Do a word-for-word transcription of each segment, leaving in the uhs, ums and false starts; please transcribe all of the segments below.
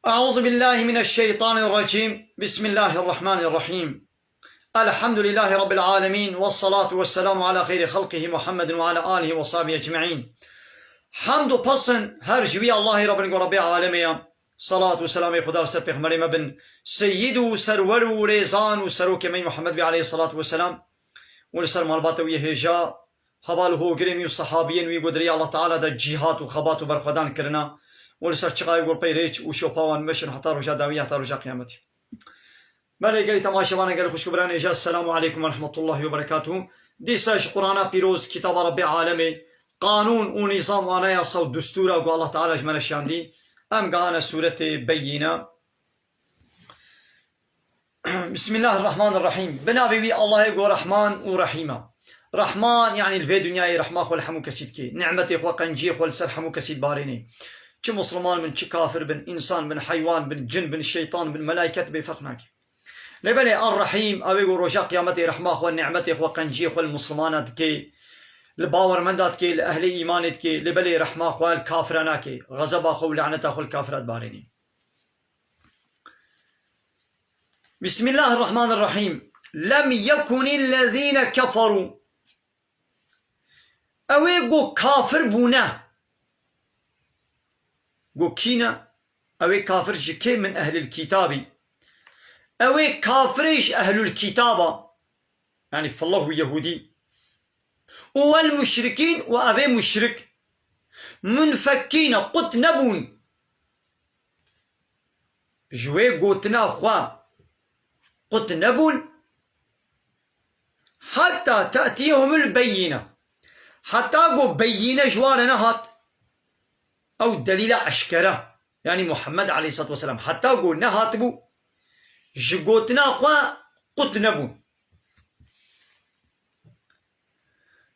أعوذ بالله من الشيطان الرجيم. بسم الله الرحمن الرحيم. الحمد لله رب العالمين، والصلاة والسلام على خير خلقه محمد وعلى آله وصحبه أجمعين. Hamd û pesn her ji wî Allahê re bin ku Rebbê alemê ya. Salat û selamê Xuda li ser pêxemberê me bin, seyyid û serwer û rêzan û serokê me Muhammed bî aleyhissalatu vesselam û li ser malbata wî hêja, heval û hogirên wî û sehabiyên wî ku di rêya Allah Teala de cîhat û xebat û berxwedan kirina û li ser çiqayê ku pey rêç û şopa wan meşin heta roja dawî, heta roja qiyametê. Belê gelî temaşevanê gelî xwişk û birayên hêja, Esselamu aleykum ve rahmetullahi ve berekatuhu. Dîsa ji Qur'ana pîroz, kitaba Rebbê alemê, qanûn û nîzam û anayasa û dustûra ku Allah Teala ji me re şandî, em gihane sûretê Beyîne. Bismillahirrahmanirrahîm. Bi navê wî Allahê ku Rehman û Rehîm e. Rehman, yanî li vê dinyayê rehma xwe li hemû kesî dike. Nîmetê xwe, qenciyê xwe li ser hemû kesî dibarêne. Çi misliman bin, çi kafir bin, însan bin, heywan bin, cin bin, şeytan bin, melayket bê ferq nake. Lê belê Er-Rehîm, ew ê ku roja qiyametê rehma xwe, nîmetê xwe, qenciyê xwe li mislimana dike, li bawermenda dike, li ehlê îmanê dike, lê belê rehma xwe li kafira nake. Xezeba xwe û laneta xwe li kafira dibarêne. Bismillahirrahmanirrahîm. Lem yekunillezîne keferû. Ew ê ku kafir bûne. Ku kî ne? Ew ê kafir ji kê? Min ehlil kîtabî. Ew ê kafirê ji ehlul kîtaba. Yanî fillah û yehûdî. Û wel muşrikîn û ev ê muşrik. Munfekkîne, qut nebûn. Ji wê gotina xwe qut nebûn. Heta te'tiyehumul beyîne. Heta ku beyîne ji wan re nehat. Ew delîla eşkere. Yanî Muhammed aleyhissalatu vesselam heta ku nehatibû, ji gotina xwe qut nebûn.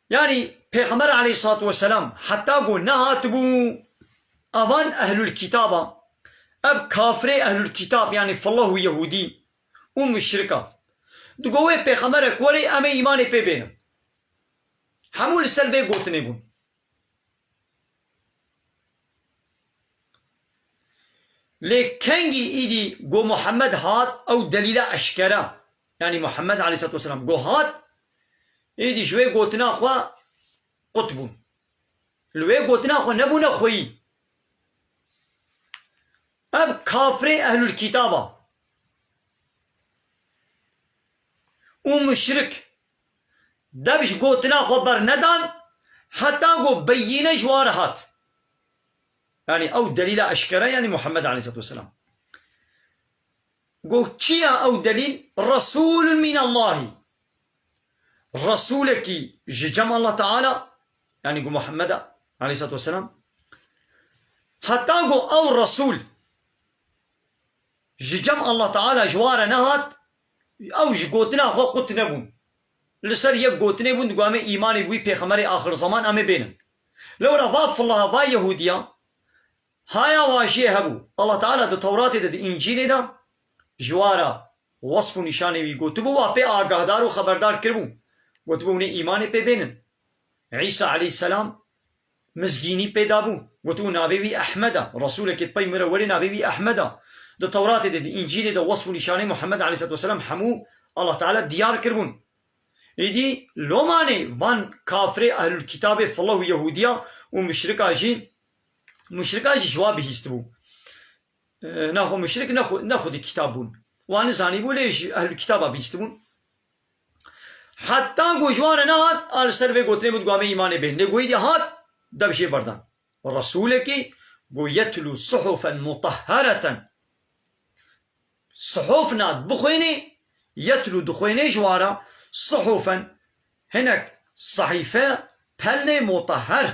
Yanî Pêxember aleyhissalatu vesselam heta ku nehatibû, evan ehlul kitaba, ev kafirê ehlul kitab, yanî fillah û yehûdî û muşrika, digo wê pêxemberek were em ê îmanê pê bênin. Hemû li ser vê gotinê bûn. Lê kengî îdî go Muhammed hat, ew delîla eşkera, yanî Muhammed aleyhissalatu vesselam go hat, îdî ji wê gotina xwe qut bûn. Li wê gotina xwe nebûne xweyî. Ev kafirê ehlul kitaba û muşrik dev ji gotina xwe bernedan, heta ku beyîne ji wan re hat. Yanî ew delîla eşkere, yanî Muhammed aleyhissalatu vesselam. Got, çi ye ew delîl? Resûlun minallahî. Resûlekî ji cem Allah Teala, yanî ku Muhammed e aleyhissalatu vesselam. Heta ku ew Resûl ji cem Allah Teala ji wan re nehat, ew ji gotina xwe qut nebûn. Li ser yek gotinê bûn, digo em ê îmanê bi wî pêxemberê axir zeman em ê bênin. Lewra va filaha, va yehûdiya, haya wajiyê hebû. Allah Teala di Tewratê de, di Încîlê de ji wan re wesf û nîşanê wî gotibû, wa pê agahdar û xeberdar kiribû. Gotibû, hûn ê îmanê pê bênin. Îsa aleyhisselam mizgînî pê dabû. Gotibû, navê wî Ehmed e. Resûlekê pey min re werê, navê wî Ehmed e. Di Tewratê de, di Încîlê de wesf û nîşanê Muhammed aleyhisselatu vesselam hemû Allah Teala diyar kiribûn. Êdî lomanê van kafirê ehlul kitabê, filah û yehûdiya û muşrika jî, muşrika jî ji wa bihîstibû. E, naxwe muşrik, ne xwe, ne xwedî kitab bûn. Wan nizanîbû, lê ji ehlul kitaba bihîstibûn. Heta ku ji wan re nehat, a li ser vê gotinê min, digo em ê îmanê bênin. Lê ku êdî hat, dev jê berdan. Resûlekî ku yetlû suhufen mutahhereten. Suhufna bixwênê, yetlû dixwênê ji wan re, suhufen, hinek sehîfe, pelnê mutahher.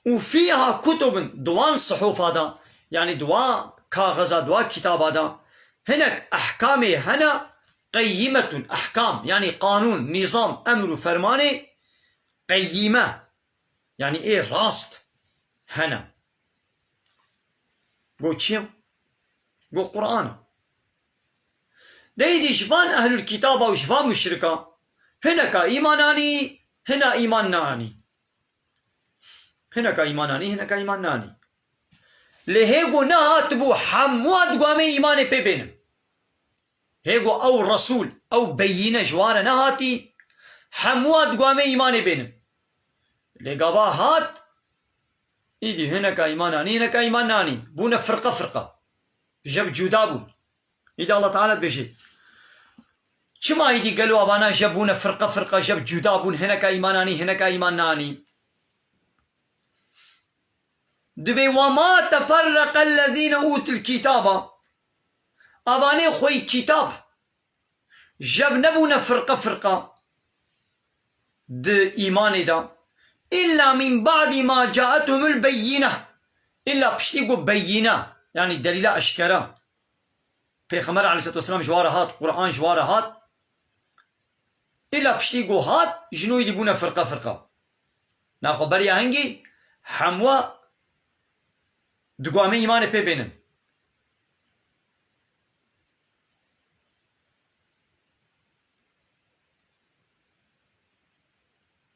Û fîha kutubun, di wan suhufa de, yanî di wa kaxiza, di wa kitaba de, hinek ehkamê hene, qeyyimetun, ehkam, yanî qanûn, nîzam, emr û fermanê, qeyyîme, yanî ê rast hene. Got çi ye? Got Qur'an e. Deydî ji van ehlul kitaba û ji van muşrika hineka îman anî, hina îman neanî. Hineka îman anî, hineka îman neanî. Lê hê ku nehatibû hemû a digwamê îmanê pê bênin. Hê ku ew Resûl, ew beyîne ji wa re nehatî, hemû a digwamê îmanê bênin. Lê gava hat, îdî hineka îman anî, hineka îman nanî. Bûne firqe firqe. Jeb cuda bûn. Îdî Allah Teala dibêje, çima îdî gelo avana jeb bûne firqe firqe, jeb cuda bûn, hineka îman anî, hineka îman nanî? Dibê, "Ve ma teferreqellezîne utul kitaba." Avanê xweyî kitab jeb nebûne firqe firqe di îmanê de. Îlla min ba'dî ma caethumul beyîne. Îlla piştî ku beyîne, yanî delîla eşkera, Pêxember aleyhisselatu vesselam ji wa re hat, Quran ji wa re hat. Îlla piştî ku hat, ji nû îdî bûne firqe firqe. Naxwe beriya hingî hemû digwamê îmanê pê bênin.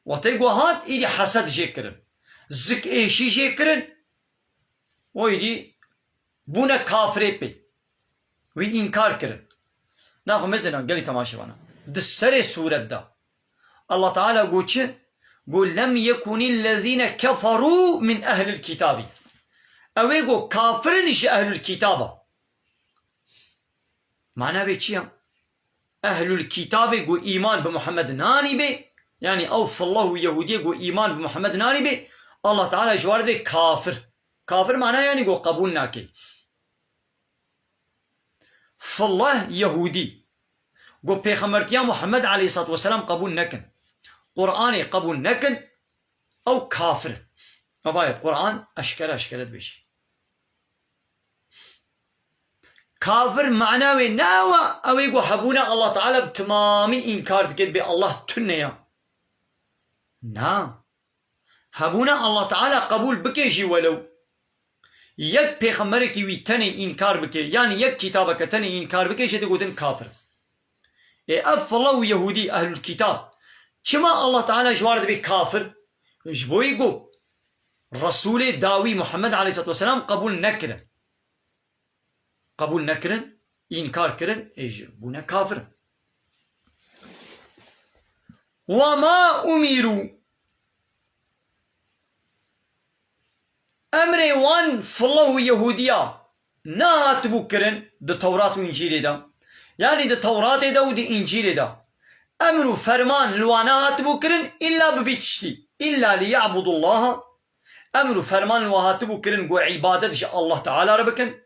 Wextê ku hat, îdî hesed jê kirin. Zik êşî jê kirin. O îdî bûne kafirê pê. Wî înkar kirin. Naxwe mezina gelî temaşevana. Di serê sûret de Allah Teala got çi? Got, "Lem yekunillezîne keferû min ehlil kitâbî." Ew ê got kafirin ji ehlul kitaba. Mana vê çi ya? Ehlul kitabê ku îman bi Muhammed nanî bê, yanî ew fillah û yehûdiyê ku îman bi Muhammed nanî bê, Allah Teala ji wan re dibê kafir. Kafir mana yanî ku qebûl nake. Fillah yehûdî ku pêxembertiya Muhammed aleyhisselatu vesselam qebûl nekin, Qur'anê qebûl nekin, ew kafir in. Ev ayet Qur'an eşkere eşkere dibêje. Kafir mana wê ne ew e, ew ê ku hebûna Allah Teala bi timamî înkar dike, dibê Allah tune ya. Na. Hebûna Allah Teala qebûl bike jî welew yek pêxemberekî wî tenê înkar bike, yanî yek kitabeke tenê înkar bike, jê digotin kafir. Ê ev file û yehûdî, ehlul kitab, çima Allah Teala ji wan re dibê kafir? Ji bo yî ku Resûlê dawî Muhammed aleyhisselatu vesselam qebûl nekirin. Qebûl nekirin, înkar kirin, ê jî bûne kafir. Ve ma umîrû. Emrê wan file û yehûdiya nehatibû kirin di Tewrat û Încîlê de. Yanî di Tewratê de û di Încîlê de emr û ferman li wan nehatibû kirin, îlla bi vî tiştî. Îlla liye'budullaha. Emr û ferman li wan hatibû kirin ku îbadet ji Allah Teala re bikin.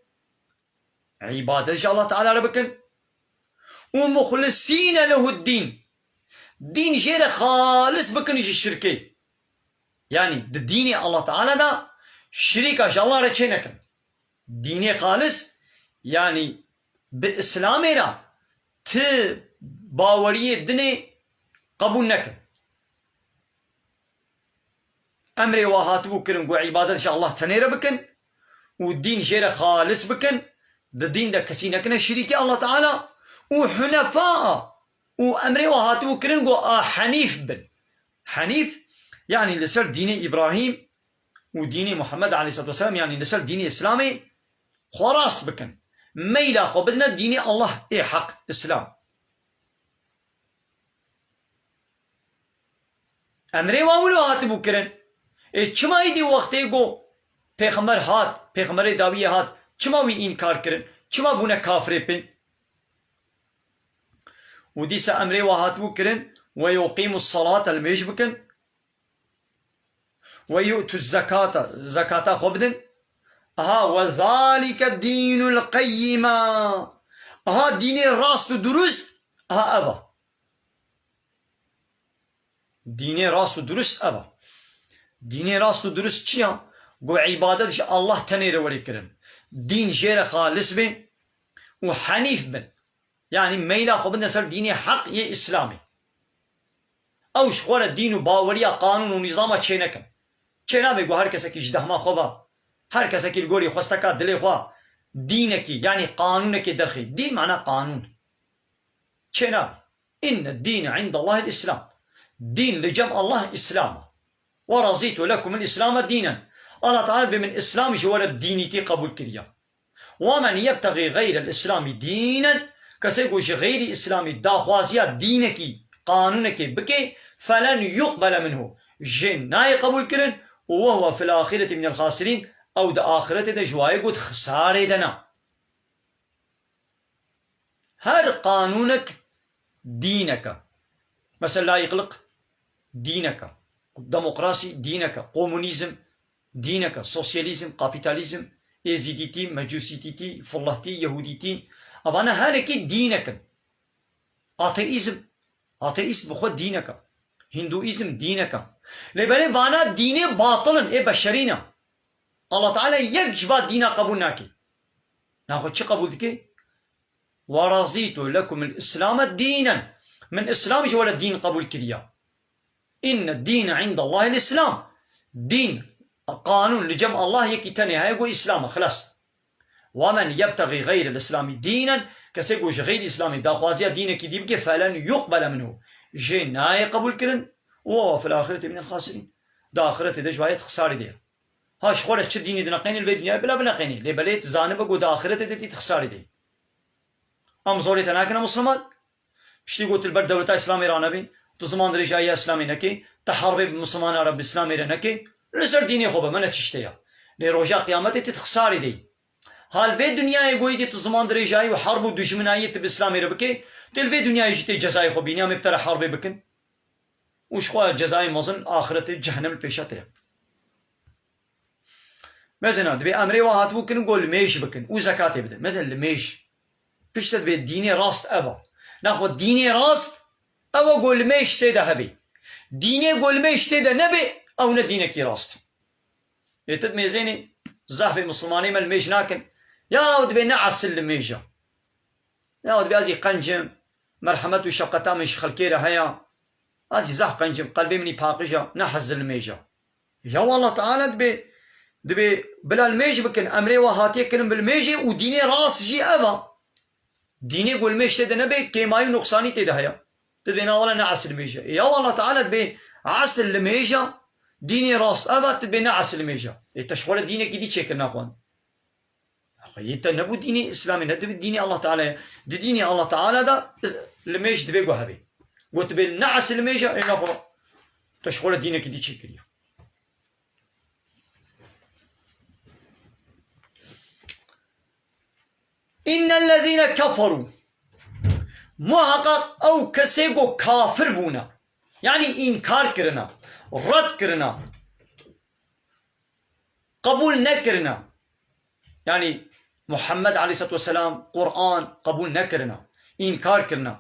Îbadet ji Allah Teala re bikin. Û muxlisîne lehuddîn. Dîn jê re xalis bikin ji şirkê. Yanî di dînê Allah Teala de şirîka ji Allah re çê nekin. Dînê xalis, yanî bi Îslamê re ti baweriyê dinê qebûl nekin. Emrê wa hatibû kirin ku îbadet ji Allah tenê re bikin û dîn jê re xalis bikin, di dîn de kesî nekine şirîkê Allah Teala û hunefa û emrê wa hatibû kirin ku a henîf bin. Henîf, yanî li ser dînê Îbrahîm û dînê Muhammed aleyhisselatu vesselam, yanî li ser dînê Îslamê xwe rast bikin. Meyla xwe bidine dînê Allah ê heq, Îslam. Emrê wan wilo hatibû kirin. Ê çima îdî wextê ku pêxember hat, pêxemberê dawiyê hat, çima wî înkar kirin? Çima bûne kafirê pê? Û dîsa emrê wa hatibû kirin, "Ve yuqîmus salate", nimêj bikin. "Ve yu'tuz zekata", zekata xwe bidin. Aha, "Ve zalike dînul qeyyima." Aha, dînê rast û durust, aha, ev e. Dînê rast û durust ev e. Dînê rast û durust çi ya? Ku îbadet ji Allah tenê re were kirin. Dîn jê re xalis be û henîf bin. Yanî meyla xwe bidin ser dînê heq yê Îslamê. Ew ji xwe re dîn û baweriya qanûn û nîzama çê nekin. Çê nabe ku her kesekî ji dehma xwe ve, her kesekî li gorî xwesteka dilê xwe dînekî, yanî qanûnekê derxê. Dîn mana qanûn. Çê nabe. Inne dîne indallahil Îslam. Dîn li cem Allah Îslam e. Ve razîtu lekumul Îslame dînen. Allah Teala dibê min Îslam ji we re dînîtî qebûl kiriya. Ve men yebtexî xeyrel Îslamî dînen, kesê ku ji xeyrî Îslamî daxwaziya dînekî, qanûnekê bike, felen yuqbele minhu, jê nayê qebûlkirin, û we huwe fil axireti minel xasirîn, ew di axiretê de ji wayê ku di xisarê de ne. Her qanûnek dînek e. Mesela layîqlik dînek e. Demokrasî dînek e. Komunîzm dînek e. Sosyalîzm, kapîtalîzm, êzîdîtî, mecûsîtîtî, fillehtî, yehûdîtî. Evane herekî dînek in. Ateîzm. Ateîst bi xwe dînek e. Hîndûîzm dînek e. Lê belê vana dînê batil in, ê beşerî ne. Allah Teala yek ji va dîna qebûl nake. Naxwe çi qebûl dike? "Ve razîtu lekumul Îslame dînen." Min Îslam ji we re dîn qebûl kiriya. "Inne dîne îndallahil Îslam." Dîn, qanûn li cem Allah yekî tenê heye, got Îslam e, xilas. "Ve men yebtexî xeyrel Îslamî dînen", kesê ku ji xeyrî Îslamê daxwaziya dînekî dî bike, "felen yuqbele minhu", jê nayê qebûl kirin, "ve huve fil axireti minel xasirîn", di axiretê de ji wayê di xisarî de ye. Ha ji xwe re çi dînî dineqênî li vê dinyayê bila bineqênî. Lê belê tu zanibe ku di axiretê de tî di xisarî de. Em zorê te nakine Misliman. Piştî ku tu li ber dewleta Îslamê ranebî, tu ziman dirêjayiya Îslamê nekê, tu herbê bi Mislimana re bi Îslamê re nekê, li ser dînê xwe be, me ne çi ji te ya. Lê roja qiyametê tu di xisarî de yî. Ha li vê dinyayê goyî dî tu ziman dirêjayî û herb û dijminayiyê tu bi Îslamê re bikê, tu li vê dinyayê jî tê cezayê xwe bînî, em ê bi te re herbê bikin. Û ji xwe cezayê mezin axiretê cehennem li pêşa te ye. Mezina, dibê emrê wa hatibû kirin, got limêj bikin û zekatê bidin. Mezin limêj. Piştre dibê dînê rast ev e. Naxwe dînê rast ew e, got limêj tê de hebe. Dînê got limêj tê de nebe, ew ne dînekî rast e. Ê tu mêzênê zehfê Mislimanê me limêj nakin. Ya ew dibê ne esil limêj e. Ya dibê ez jî qenc im, merhemet û şefqeta min ji xelkê re heye. Ez jî zehf qenc im, qelbê min î paqij e, ne hez li limêj e. Ya Allah Teala dibê, dibê bila limêj bikin, emrê we hatiye kirin bi limêjê û dînê rast jî ev e. Dînê ku limêj tê de nebe, kêmayî û nuqsanî tê de heye. Tu dibê na wele ne esil limêj e. Ya Allah Teala dibê esil limêj e, dînê rast ev e, tu dibê ne esil limêj e. Ê te ji xwe re dînekî dî çêkirine xwe. Xweyê te nebû dînê Îslamê, ne dibê dînê Allah Teala ye. Di dînê Allah Teala de limêj dibê ku hebê. Got dibê ne esil limêj e, ê naxwe te ji xwe re dînekî dî çêkiriye. Înnellezîne keferû. Muheqeq ew kesê ku kafir bûne. Yanî înkar kirine, red kirine, qebûl nekirine. Yanî Muhammed aleyhisselatu vesselam, Quran qebûl nekirine, înkar kirine.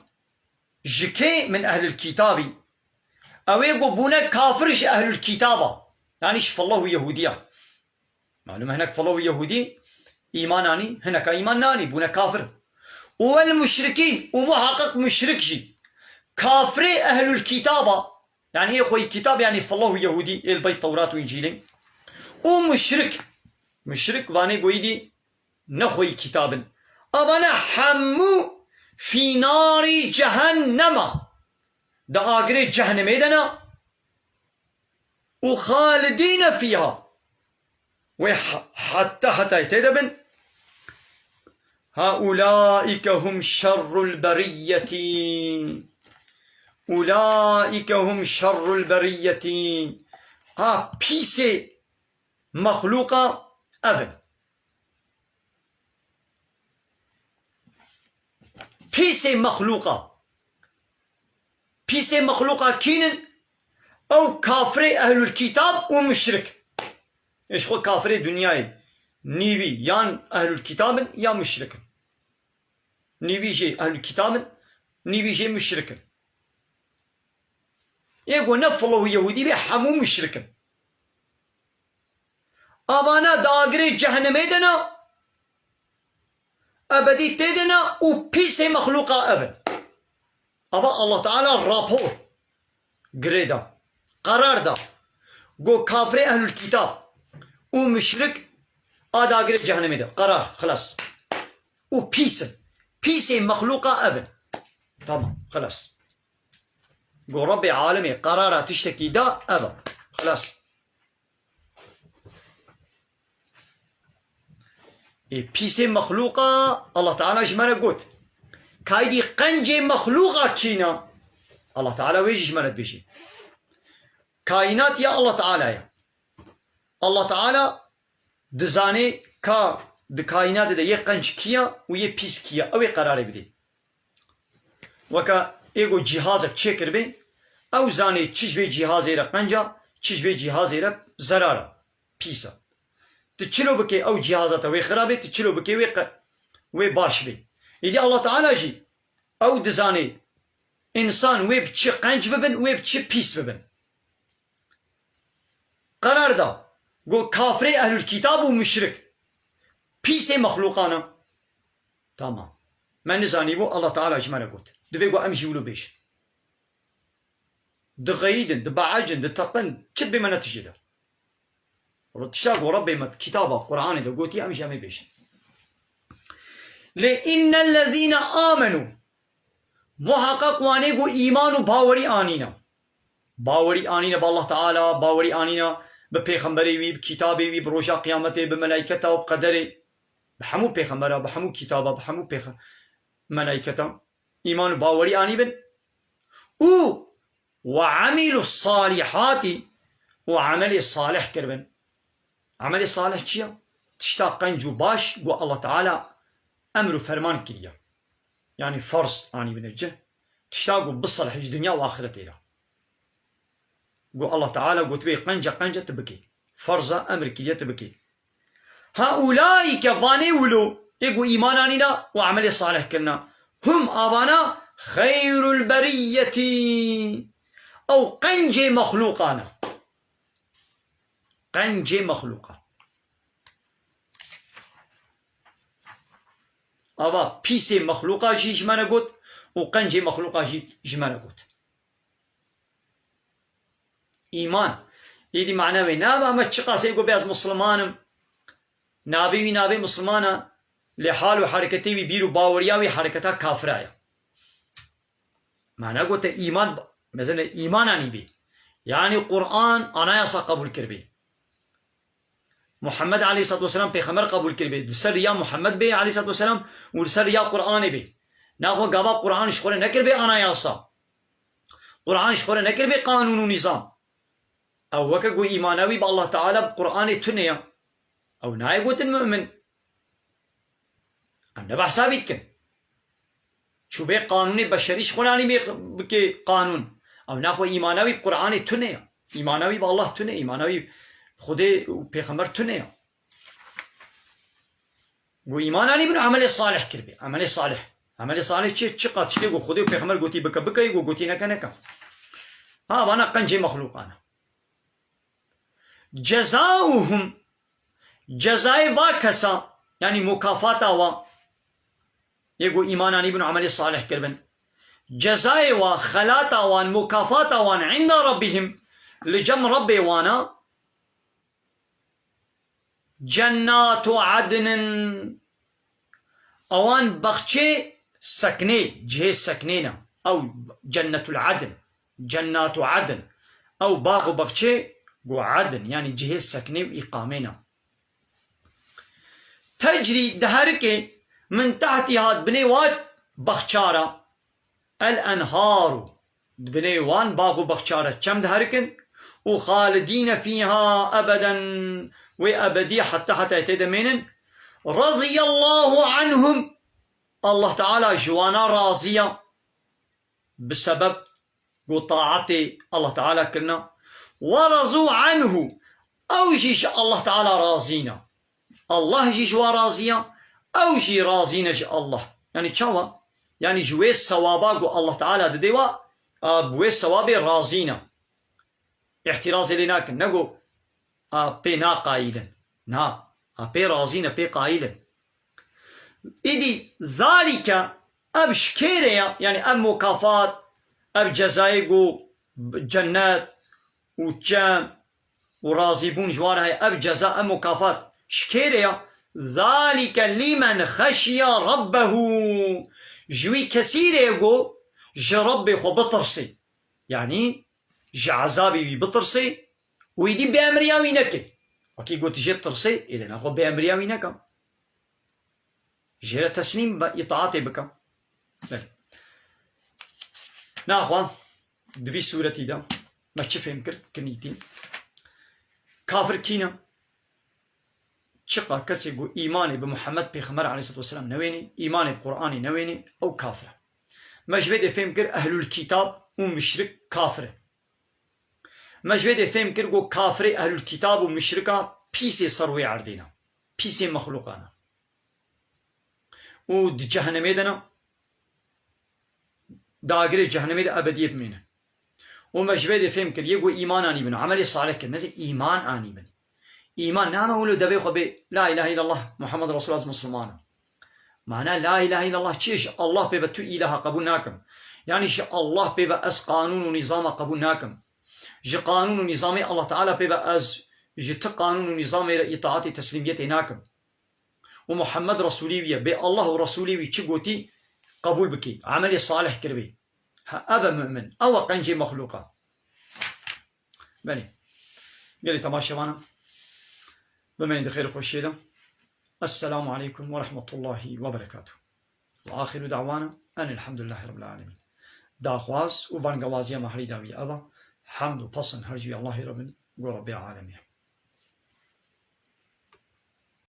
Ji kê? Min ehlil kîtabî. Ew ê ku bûne kafir ji ehlul kîtaba. Yanî ji fillah û Yehûdiya. Malum hinek fillah û Yehûdî îman anî, hineka îman nanî, bûne kafir. Û wel muşrikîn, û muheqeq muşrik jî. Kafirê ehlul kîtaba. Yanî ê xweyî kîtab, yanî fillah û Yehûdî, ê li bey Tewrat û Încîlê. Û muşrik. Muşrik vanê goyî dî ne xweyî kîtab in. Avane hemû fî narî cehennema. Di agirê cehnemê de ne. Û xalidîne fîha. Wê he-, heta hetayê tê de bin. Haulaîke hum şerrul beriyetî. Ulaîke hum şerrul beriyetî. Ha pîsê mexlûqa ev in. Pîsê mexlûqa. Pîsê mexlûqa kîn in? Ew kafirê ehlul kîtab û muşrik. Ê ji xwe kafirê dinyayê nîvî yan ehlul kîtab in ya muşrik in. Nîvî jê ehlul kîtab in, nîvî jê muşrik in. Ê ku ne filo û Yehûdî be, hemû muşrik in. Avana di agirê cehnemê de ne, ebedî tê de ne û pîsê mexlûqa ev in. Ava Allah Teala rapor girê da, qerar da. Go kafirê ehlul kîtab û muşrik a di agirê cehnemê de. Qerar, xilas. Û pîs in. Pîsê mexlûqa ev in. Tamam, xilas. Go Rebbê alemê qerara tiştekî da, ev e. Xilas. Ê pîsê mexlûqa Allah Teala ji me re got. Kaydî qencê mexlûqa kîna? Allah Teala wê jî ji me re dibêjî. Kaînat ya Allah Teala ye. Allah Teala dizanê ka di kaînatê de yê qenc kî ya û yê pîs kî ya. Ew ê qerarê bidê. Weke ê ku cîhazek çêkiribê, ew zanê çi ji vê cîhazê re qenc a, çi ji vê cîhazê re zerar a, pîs a. Tu çilo bikê ew cîhaza te wê xirab bê, tu çilo bikê wê qe-, wê baş bê. Êdî Allah Teala jî ew dizanê însan wê bi çi qenc bibin, wê bi çi pîs bibin. Qerar da, got, kafirê ehlul kitab û muşrik pîsê mexlûqan e. Tamam. Me nizanîbû, Allah Teala ji me re got. Divê ku em jî wilo bêjin. Dixeyidin, dibeecin, diteqin, çi dibê me ne tijê de. Wala tişta ku Rebbê me kitaba Qur'anê de gotiye, em jî em ê bêjin. Lê innellezîne amenû, muheqeq wanê ku îman û bawerî anîne. Bawerî anîne bi Allah Teala, bawerî anîne bi pêxemberê wî, bi kitabê wî, bi roja qiyametê, bi melayketa û bi qederê. Bi hemû pêxembera, bi hemû kitaba, bi hemû pêxe-, melayketa. Îman û bawerî anîbin. Û "Ve amilu salihati", û emelê salih kiribin. Emelê salih çi ye? Tişta qenc û baş ku Allah Teala emr û ferman kiriye. Yanî ferz anîbine cih. Tişta ku bisilih ji dinya û axiretê re. Ku Allah Teala gotibê qenca qenca tu bikî. Ferza emr kiriye tu bikî. Haulaike, vanê wilo, ê ku îman anîna û emelê salih kirina. Hum, avana, xeyrul beriyeti. Ew qencê mexlûqan e. Qencê mexlûqan. Ava pîsê mexlûqa jî ji me re got û qencê mexlûqa jî ji me re got. Îman. Êdî mana wê nava me çiqasê ku bê ez Musliman im. Navê wî navê Musliman e, lê hal û hereketê wî, bîr û baweriya wî hereketa kafira ye. Mana gote îman, mesela îman anîbî. Yanî Qur'an anayasa qebûl kiribî. Muhammed aleyhissalatu vesselam pêxember qebûl kiribê. Li ser riya Muhammed bê aleyhissalatu vesselam û li ser riya Qur'anê bê. Naxwe gava Qur'an ji xwe re nekiribê anayasa. Qur'an ji xwe re nekiribê qanûn û nîzam. Ew weke ku îmana wî bi Allah Teala, bi Qur'anê tune ye. Ew nayê gotin mu'min. Em ne behsa vî dikin. Çûbê qanûnê beşerî ji xwe nanî bê, bike qanûn. Ew naxwe îmana wî bi Qur'anê tune ye. Îmana wî bi Allah tune, îmana wî Xwedê û Pêxember tune ye. Ku îman anîbin, emelê salih kiribî. Emelê salih. Emelê salih çi? Çi qat tiştê ku Xwedê û Pêxember gotî bike, bike, ku gotî neke, neke. Ha, vana qencê mexlûqan e. Cezauhum, cezayê va kesa, yanî mukafata wa, yê ku îman anîbin û emelê salih kiribin. Cezayê wa, xelata wan, mukafata wan inda rabbihim, li cem Rabbê wana, cennatu adnin, ewan baxçê seknê, cihê seknê ne. Ew cennetul adn, cennatu adn. Ew bax û baxçê ku adn, yanî cihê seknê û îqamê ne. Tecrî, diherikê, min tehtiha, di binê wa baxçara, el enharu, di binê wan bax û baxçara çem diherikin, û xalidîne fîha ebeden, wê ebedî heta heta tê de mênin. Raziyallahu anhum, Allah Teala ji wana razî ye, bi sebeb ku taetê Allah Teala kirina. Ve razu anhu, ew jî ji Allah Teala razî ne. Allah jî ji wan razî ye, ew jî razî ne ji Allah. Yanî çawa? Yanî ji wê sewaba ku Allah Teala didê wa, a, bi wê sewabê razî ne. Îhtirazê lê nakin, ne ku, a, pê naqayîlin. Na, a, pê razî ne, pê qayîl in. Îdî zalike, ev ji kê re ye, yanî ev mukafat, ev cezayê ku cennet û çem û razîbûn ji wan re heye, ev ceza, ev mukafat ji kê re ye? Zalike lîmen xeşiya rabbehu. Ji wî kesî re ye ku ji Rabbê xwe bitirsê. Yanî ji ezabê wî bitirsê û êdî bêemriya wî neke. Wekî got, jê tirsê, êdî naxwe bêemriya wî neke. Jê re teslîm ve îtaatê bike. Belê. Naxwe di vî sûretî de me çi fêm kir? Kinîtî. Kafir kî ne? Çiqa kesê ku îmanê bi Muhammed Pêxember aleyhissalatu vesselam newênê, îmanê bi Qur'anê newênê, ew kafir e. Me ji vê dê fêm kir ehlul kîtab û muşrik kafir e. Me ji vê dê fêm kir ku kafirê ehlul kîtab û muşrika pîsê ser wê erdê ne. Pîsê mexlûqa ne. Û di cehenemê de ne. Di agirê cehenemê de ebediyê bimîne. Û me ji vê dê fêm kir, yê ku îman anîbin, emelê salih kir, nezî îman anîbin. Îman name wilo devê xwe bê, la ilahe illallah, Muhammed Resulullah, ez Musliman im. Mana la ilahe illallah çi ye? Ji Allah pê ve tu ilaha qebûl nakim. Yani ji Allah pê ve ez qanûn û nîzama qebûl nakim. Ji qanûn û nîzamê Allah Teala pê ve ez ji ti qanûn û nîzamê re îtaatê teslîmiyetê nakim. Û Muhammed Resulî wî ye. Bê Allah û Resulî wî çi gotî qebûl bikî. Emelê salih kiribî. Ha, ev e mu'min. Ew e qencê mexlûqa. Belê. Gelê temaşevana, bimeyên di xêr û xweşiyê de. Esselamu aleykum ve rahmetullahi ve berekatuh. Ve axiru da'wana enilhamdülillahi rabbil alemin. Daxwaz û bangewaziya me herî dawî ev e. Hemd û pesn her ji wî Allahê re bin, go Rebbê alemê.